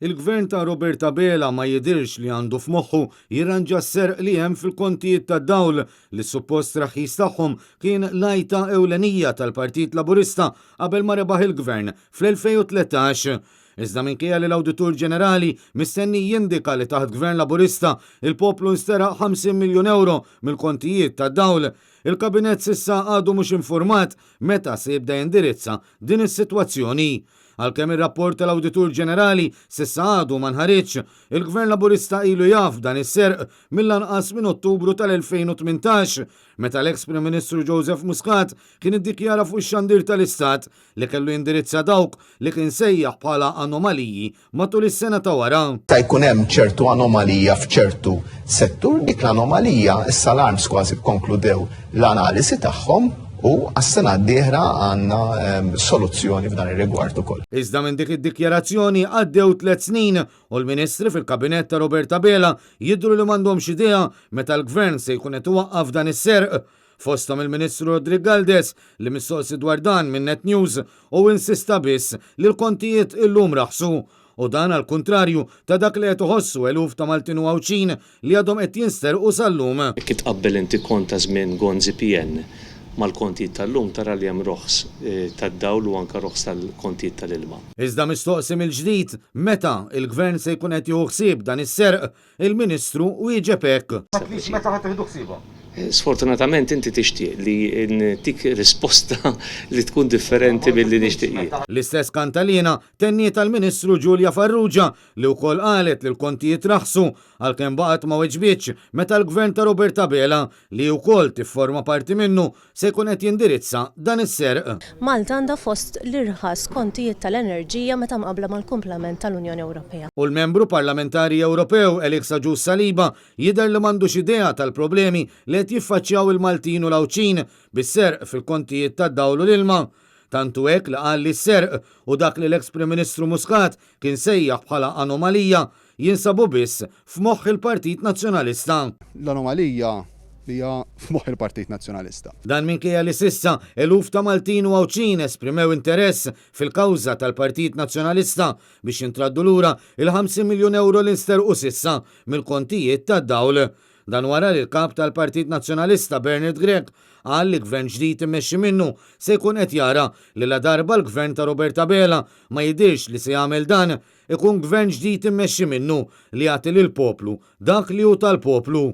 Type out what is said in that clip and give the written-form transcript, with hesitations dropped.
Il-Gvern ta' Robert Abela ma jidhirx li għandu f'moħħu jirranġa s-serq li hemm fil-kontijiet tad-dawl li s-suppost traħħis tagħhom kien l-għajta ewlenija tal-Partit Laburista qabel ma rebaħ il-Gvern fl-2013. Iżda minkejja li l-Awditur Ġenerali mistenni jindika li taħt Gvern Laburista il-poplu nsteraq 50 miljun ewro mill-kontijiet tad-dawl, il-Kabinett s'issa għadu mhux infurmat meta se jibda jindirizza din is-sitwazzjoni. Għalkemm ir-rapport tal-Awditur Ġenerali s'issa għadu ma nħariġx, il-Gvern Laburista ilu jaf b'dan is-serq mill-anqas minn Ottubru tal-2018, meta l-eks Prim Ministru Joseph Muscat kien iddikjara fuq ix-xandir tal-Istat li kellu jindirizza dawk li kien sejjaħ bħala anomaliji matul is-sena ta' wara. Ta' jkun hemm ċertu anomalija f'ċertu settur, dik l-anomalija issa l-ARMS kważi kkonkludew l-analisi tagħhom u għas-sena d-dieħla għandna ehm, soluzzjoni f'dan ir-rigward ukoll. Iżda minn dik id-dikjarazzjoni għaddew tliet snin u l-Ministri fil-Kabinett ta' Robert Abela jidhru li m'għandhomx idea meta l-Gvern se jkun qed iwaqqaf dan is-serq. Fosthom il-Ministru Roderick Galdes li mistoqsi dwar dan minn Net News u insista biss li l-kontijiet illum raħsu. U dan għall-kuntrarju ta' dak li qed iħossu eluf ta' Maltin u Għawdxin li għadhom qed jinsterqu sal-lum. Jekk itqabbel inti kont ta' żmien Gonzi PN mal-kontijiet tal-lum tara li hemm roħs tad-dawl u anke roħs tal-kontijiet tal-ilma. Iżda mistoqsi mill-ġdid meta l-Gvern se jkun qed jieħu ħsieb dan is-serq, Il-Ministru wieġeb hekk. Tgħidlix meta ħa tieħdu ħsiebha? Sfortunatament inti tixtieq li ntik risposta li tkun differenti milli nixtieq jien. L-istess kantaliena tennietha l-Ministru Julia Farrugia li wkoll qalet li l-kontijiet raħsu għalkemm baqgħet ma weġbitx meta l-Gvern ta' Robert Abela, li hi wkoll tifforma parti minnu, se jkun qed jindirizza dan is-serq. Malta għandha fost l-irħas kontijiet tal-enerġija meta mqabbla mal-kumplament tal-Unjoni Ewropea. U l-Membru Parlamentari Ewropew Alex Agius Saliba jidher li m'għandux idea tal-problemi li qed jiffaċċjaw il-Maltin u l-Għawdxin bis-serq fil-kontijiet tad-dawl u l-ilma. Tant hu hekk li qal li s-serq u dak li l-eks Prim Ministru Muscat kien sejjaħ bħala anomalija jinsabu biss f'moħħ il-Partit Nazzjonalista. L-anomalija hija f'moħħ il-Partit Nazzjonalista. Dan minkejja li s'issa eluf ta' Maltin u Għawdxin esprimew interess fil-kawża tal-Partit Nazzjonalista biex jintraddu lura il-50 miljun ewro li nsterqu s'issa mill-kontijiet tad-dawl. Dan wara li l-Kap tal-Partit Nazzjonalista Bernard Grech qal li Gvern ġdid immexxi minnu se jkun qed jara li ladarba l-Gvern ta' Robert Abela ma jidhirx li se jagħmel dan, ikun Gvern ġdid immexxi minnu li jagħti lill-poplu dak li hu tal-poplu.